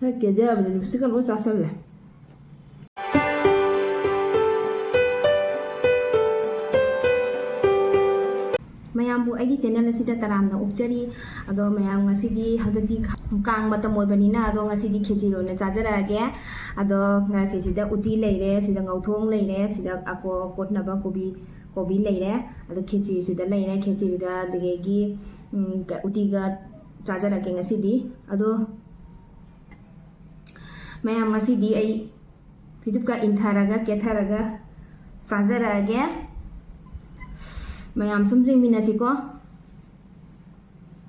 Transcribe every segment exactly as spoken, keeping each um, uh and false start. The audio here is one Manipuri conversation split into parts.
ꯈꯔ ꯀꯦꯖꯕꯅꯦ, ꯂꯤꯞꯁꯇꯤꯛꯀ ꯂꯣꯏ ꯆꯥꯁꯜꯂꯦ꯫ ꯃꯌꯥꯝꯕꯨ ꯑꯩꯒꯤ ꯆꯦꯅꯦꯜ ꯑꯁꯤꯗ ꯇꯔꯥꯝꯅ ꯑꯣꯛꯆꯔꯤ꯫ ꯑꯗꯣ ꯃꯌꯥꯝ, ꯉꯁꯤꯗꯤ, ꯍꯟꯗꯛꯇꯤ ꯀꯥꯡ ꯃꯇꯝ ꯑꯣꯏꯕꯅꯤꯅ, ꯑꯗꯣ ꯉꯁꯤꯗꯤ ꯈꯦꯆꯤ ꯑꯣꯏꯅ ꯆꯥꯖꯔꯛꯑꯒꯦ꯫ ꯑꯗꯣ ꯉꯁꯤꯁꯤꯗ ꯎꯇꯤ ꯂꯩꯔꯦ, ꯁꯤꯗ ꯉꯧꯊꯣꯡ ꯂꯩꯔꯦ, ꯁꯤꯗ ꯑꯀꯣ-, ꯀꯣꯠꯅꯕ ꯀꯣꯕꯤ, ꯀꯣꯕꯤ ꯂꯩꯔꯦ, ꯑꯗꯣ ꯈꯦꯆꯤꯁꯤꯗ ꯂꯩꯔꯦ, ꯈꯦꯆꯤꯒ ꯑꯗꯒꯤ, ꯎꯝ, ꯎꯇꯤꯒ ꯆꯥꯖꯔꯛꯀꯦ ꯉꯁꯤꯗꯤ꯫ ꯑꯗꯣ ꯃꯌꯥꯝ, ꯉꯁꯤꯗꯤ ꯑꯩ ꯐꯤꯗꯨꯞꯀ ꯏꯟꯊꯔꯒ, ꯀꯦꯊꯔꯒ ꯆꯥꯖꯔꯛꯑꯒꯦ꯫ ꯃꯌꯥꯝ ꯁꯨꯝ ꯌꯦꯡꯃꯤꯟꯅꯁꯤꯀꯣ꯫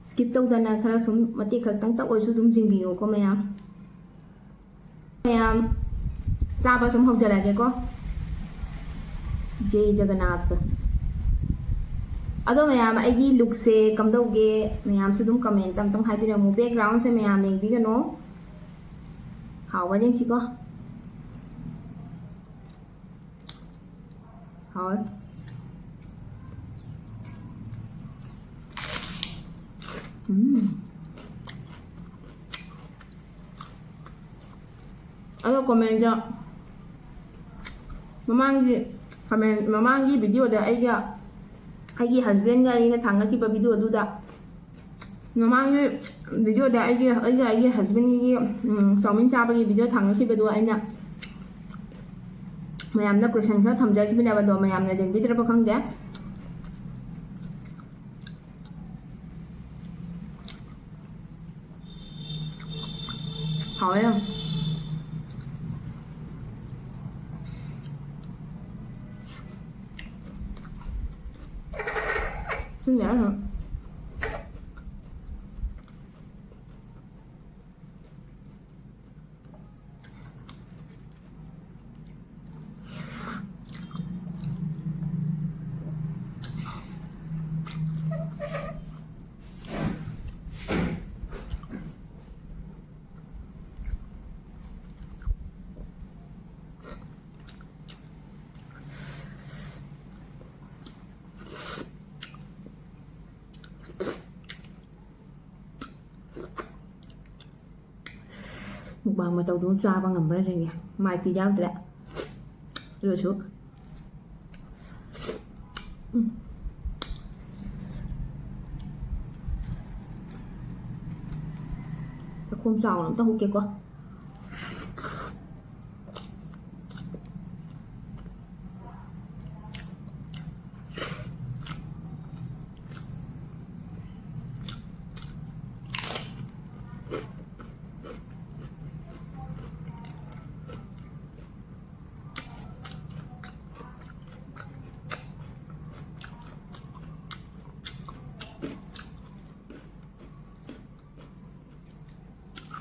Skip ꯇꯧꯗꯅ ꯈꯔ ꯁꯨꯝ ꯃꯇꯦꯛ ꯈꯛꯇꯪꯇ ꯑꯣꯏꯔꯁꯨ ꯑꯗꯨꯝ ꯌꯦꯡꯕꯤꯌꯨꯀꯣ ꯃꯌꯥꯝ꯫ ꯃꯌꯥꯝ, ꯆꯥꯕ ꯁꯨꯝ ꯍꯧꯖꯔꯛꯑꯒꯦꯀꯣ꯫ ꯖꯩ ꯖꯒꯟꯅꯥꯊ꯫ ꯑꯗꯣ ꯃꯌꯥꯝ, ꯑꯩꯒꯤ lookꯁꯦ ꯀꯝꯗꯧꯒꯦ? ꯃꯌꯥꯝꯁꯨ ꯑꯗꯨꯝ comment ꯑꯝꯇꯪ ꯍꯥꯏꯕꯤꯔꯝꯃꯨ꯫ Backgroundꯁꯦ ꯃꯌꯥꯝ ꯌꯦꯡꯕꯤꯒꯅꯣ꯫ ꯍꯥꯎꯕ ꯌꯦꯡꯁꯤꯀꯣ꯫ ꯍꯥꯎꯋꯦ꯫ ꯎꯝ꯫ ꯑꯗꯣ commentꯇ ꯃꯃꯥꯡꯒꯤ comment, ꯃꯃꯥꯡꯒꯤ videoꯗ ꯑꯩꯒ, ꯑꯩꯒꯤ husbandꯒ ꯑꯩꯅ ꯊꯥꯡꯒꯠꯈꯤꯕ videoꯗꯨꯗ, ꯃꯃꯥꯡꯒꯤ videoꯗ ꯑꯩꯒꯤ, ꯑꯩꯒ ꯑꯩꯒꯤ husbandꯒꯤ, ꯎꯝ, ꯆꯧꯃꯤꯟ ꯆꯥꯕꯒꯤ video ꯊꯥꯡꯒꯠꯈꯤꯕꯗꯣ ꯑꯩꯅ ꯃꯌꯥꯝꯅ question ꯈꯔ ꯊꯝꯖꯈꯤꯕꯅꯦꯕ, ꯑꯗꯣ ꯃꯌꯥꯝꯅ ꯌꯦꯡꯕꯤꯗ꯭ꯔꯕ ꯈꯪꯗꯦ꯫ ꯍꯥꯎꯋꯦ ꯌꯥꯝ꯫ ꯁꯤꯅꯦ ꯑꯩꯅ ꯃꯨꯛꯕꯥꯡ ꯃꯇꯧꯗꯨ ꯆꯥꯕ ꯉꯝꯕ꯭ꯔꯥ ꯌꯦꯡꯒꯦ꯫ ꯃꯥꯏꯛꯇꯤ ꯌꯥꯎꯗ꯭ꯔꯦ꯫ ꯑꯗꯨ ꯑꯣꯏꯔꯁꯨ꯫ ꯎꯝ꯫ ꯆꯥꯛꯈꯣꯝ ꯆꯥꯎꯅ ꯑꯝꯇ ꯍꯨꯛꯀꯦꯀꯣ꯫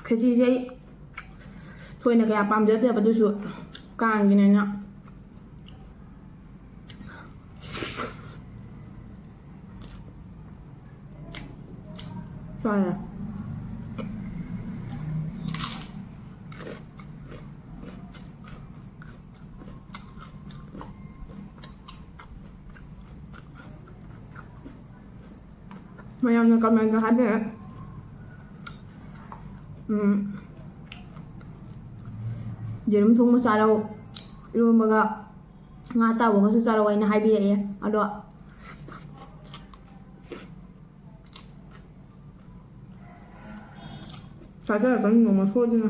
ꯈꯦꯆꯤꯁꯦ ꯑꯩ ꯊꯣꯏꯅ ꯀꯌꯥ ꯄꯥꯝꯖꯗꯦꯕ, ꯑꯗꯨꯁꯨ ꯀꯥꯡꯒꯤꯅꯦꯅ꯫ ꯆꯥꯔꯦ꯫ ꯃꯌꯥꯝꯅ ꯀꯃꯦꯟꯗ ꯍꯥꯏꯕꯤꯔꯛꯑꯦ꯫ ꯎꯝ, ꯌꯦꯔꯨꯝ ꯊꯣꯡꯕ ꯆꯥꯔꯧ, ꯏꯔꯣꯟꯕꯒ ꯉꯥ ꯑꯇꯥꯎꯕꯒꯁꯨ ꯆꯥꯔꯧ ꯍꯥꯏꯅ ꯍꯥꯏꯕꯤꯔꯛꯑꯦ꯫ ꯑꯗꯣ ꯆꯥꯖꯔꯛꯀꯅꯤ ꯅꯣꯡꯃ ꯁꯣꯏꯗꯅ꯫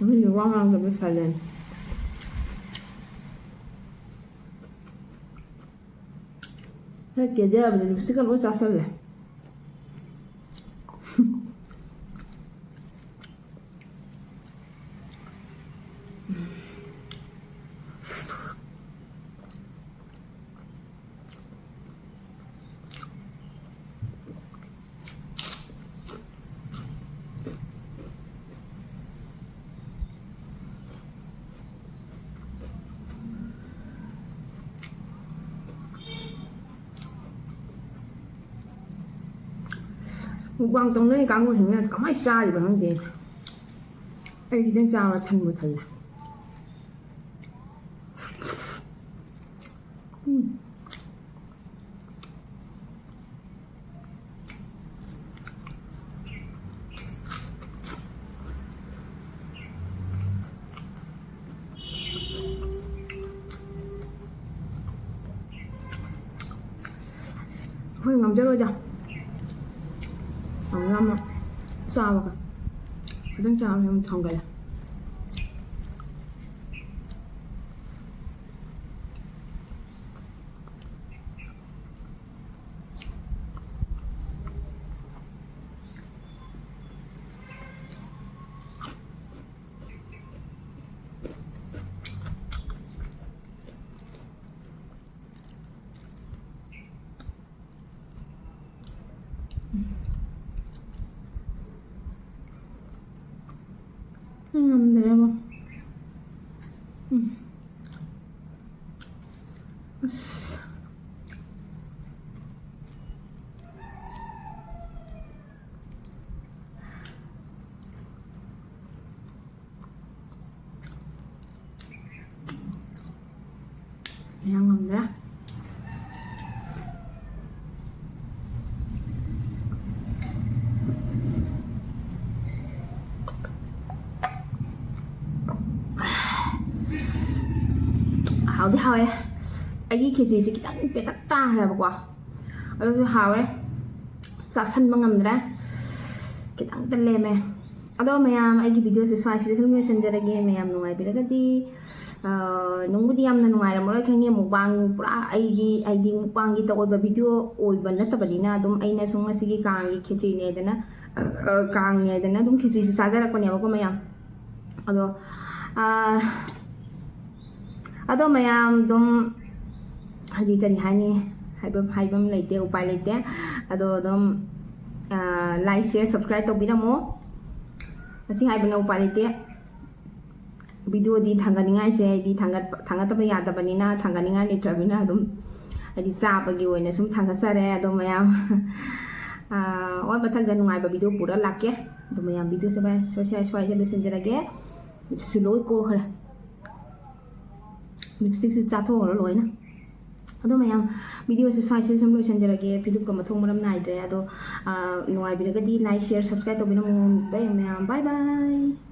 ꯃꯤꯅ ꯋꯥ ꯉꯥꯡꯗꯕ silent꯫ ꯈꯔ ꯀꯦꯖꯕꯗ lipstickꯀ ꯂꯣꯏ ꯆꯥꯁꯜꯂꯦ꯫ Mukbang ꯇꯧꯅꯔꯤ ꯀꯥꯡꯕꯨꯁꯤꯡꯁꯤꯅ ꯀꯃꯥꯏꯅ ꯆꯥꯔꯤꯕ ꯈꯪꯗꯦ꯫ ꯑꯩ ꯈꯤꯇꯪ ꯆꯥꯕ ꯊꯟꯕꯨ ꯊꯜꯂꯦ꯫ ꯎꯝ꯫ ꯑꯩꯈꯣꯏ ꯉꯝꯖꯔꯣꯏꯗ꯫ ꯌꯥꯝ ꯌꯥꯝꯅ ꯆꯥꯕꯒ꯫ ꯈꯤꯇꯪ ꯆꯥꯕ ꯌꯥꯝ ꯊꯣꯡꯒꯠꯂꯦ꯫ ꯉꯝꯗ꯭ꯔꯦꯕꯣ꯫ ꯎꯝ꯫ ꯑꯁ꯫ ꯌꯥꯝ ꯉꯝꯗ꯭ꯔꯦ꯫ ꯍꯥꯎꯗꯤ ꯍꯥꯎꯋꯦ꯫ ꯑꯩꯒꯤ ꯈꯦꯆꯤꯁꯦ ꯈꯤꯇꯪ ꯄꯦꯇꯛ ꯇꯥꯈ꯭ꯔꯦꯕꯀꯣ꯫ ꯑꯗꯨꯁꯨ ꯍꯥꯎꯋꯦ꯫ ꯆꯥꯁꯟꯕ ꯉꯝꯗ꯭ꯔꯦ꯫ ꯈꯤꯇꯪꯇ ꯂꯦꯝꯃꯦ꯫ ꯑꯗꯣ ꯃꯌꯥꯝ, ꯑꯩꯒꯤ videoꯁꯦ ꯁ꯭ꯋꯥꯏꯁꯤꯗ ꯁꯨꯝ ꯂꯣꯏꯁꯤꯟꯖꯔꯒꯦ꯫ ꯃꯌꯥꯝ ꯅꯨꯡꯉꯥꯏꯕꯤꯔꯒꯗꯤ, ꯑ, ꯅꯨꯡꯕꯨꯗꯤ ꯌꯥꯝꯅ ꯅꯨꯡꯉꯥꯏꯔꯝꯃꯔꯣꯏ ꯈꯪꯉꯦ꯫ Mukbang ꯄꯨꯔꯥ ꯑꯩꯒꯤ, ꯍꯥꯏꯗꯤ, mukbangꯒꯤ ꯇꯧꯕ video ꯑꯣꯏꯕ ꯅꯠꯇꯕꯅꯤꯅ, ꯑꯗꯨꯝ ꯑꯩꯅ ꯁꯨꯝ ꯉꯁꯤꯒꯤ ꯀꯥꯡꯒꯤ ꯈꯦꯆ꯭ꯔꯤꯅꯦꯗꯅ, ꯑ, ꯀꯥꯡꯅꯦꯗꯅ ꯑꯗꯨꯝ ꯈꯦꯆ꯭ꯔꯤꯁꯦ ꯆꯥꯖꯔꯛꯄꯅꯦꯕꯀꯣ ꯃꯌꯥꯝ꯫ ꯑꯗꯣ, ꯑ, ꯑꯗꯣ ꯃꯌꯥꯝ ꯑꯗꯨꯝ, ꯍꯥꯏꯗꯤ, ꯀꯔꯤ ꯍꯥꯏꯅꯤ, ꯍꯥꯏꯕꯝ, ꯍꯥꯏꯕꯝ ꯂꯩꯇꯦ, ꯎꯄꯥꯏ ꯂꯩꯇꯦ꯫ ꯑꯗꯣ ꯑꯗꯨꯝ, ꯑ, like, share, subscribe ꯇꯧꯕꯤꯔꯝꯃꯣ꯫ ꯃꯁꯤ ꯍꯥꯏꯕꯅ ꯎꯄꯥꯏ ꯂꯩꯇꯦ꯫ Videoꯗꯤ ꯊꯥꯡꯒꯠꯅꯤꯡꯉꯥꯏꯁꯦ, ꯍꯥꯏꯗꯤ, ꯊꯥꯡꯒꯠꯄ, ꯊꯥꯡꯒꯠꯇꯕ ꯌꯥꯗꯕꯅꯤꯅ, ꯊꯥꯡꯒꯠꯅꯤꯡꯉꯥꯏ ꯂꯩꯇ꯭ꯔꯕꯅꯤꯅ, ꯑꯗꯨꯝ, ꯍꯥꯏꯗꯤ, ꯆꯥꯕꯒꯤ ꯑꯣꯏꯅ ꯁꯨꯝ ꯊꯥꯡꯒꯠꯆꯔꯦ꯫ ꯑꯗꯣ ꯃꯌꯥꯝ, ꯑ, ꯑꯣ, ꯃꯊꯪꯗ ꯅꯨꯡꯉꯥꯏꯕ video ꯄꯨꯔ ꯂꯥꯛꯀꯦ꯫ ꯑꯗꯣ ꯃꯌꯥꯝ, videoꯁꯦ ꯚꯥꯏ, ꯁ꯭ꯋꯥꯏ, ꯁ꯭ꯋꯥꯏ, ꯁ꯭ꯋꯥꯏꯗ ꯂꯣꯏꯁꯤꯟꯖꯔꯒꯦ꯫ ꯂꯤꯞꯁꯨ ꯂꯣꯏ ꯀꯣꯛꯈ꯭ꯔꯦ꯫ Lipstickꯁꯨ ꯆꯥꯊꯣꯛꯈ꯭ꯔꯣ ꯂꯣꯏꯅ꯫ ꯑꯗꯣ ꯃꯌꯥꯝ, videoꯁꯦ ꯁ꯭ꯋꯥꯏꯁꯤꯗ ꯁꯨꯝ ꯂꯣꯏꯁꯤꯟꯖꯔꯒꯦ꯫ ꯐꯤꯗꯨꯞꯀ ꯃꯊꯣꯡ ꯃꯔꯝ ꯅꯥꯏꯗ꯭ꯔꯦ꯫ ꯑꯗꯣ, ꯑ, ꯅꯨꯡꯉꯥꯏꯕꯤꯔꯒꯗꯤ like, share, subscribe ꯇꯧꯕꯤꯔꯝꯃꯣ꯫ Bye ꯃꯌꯥꯝ, bye bye꯫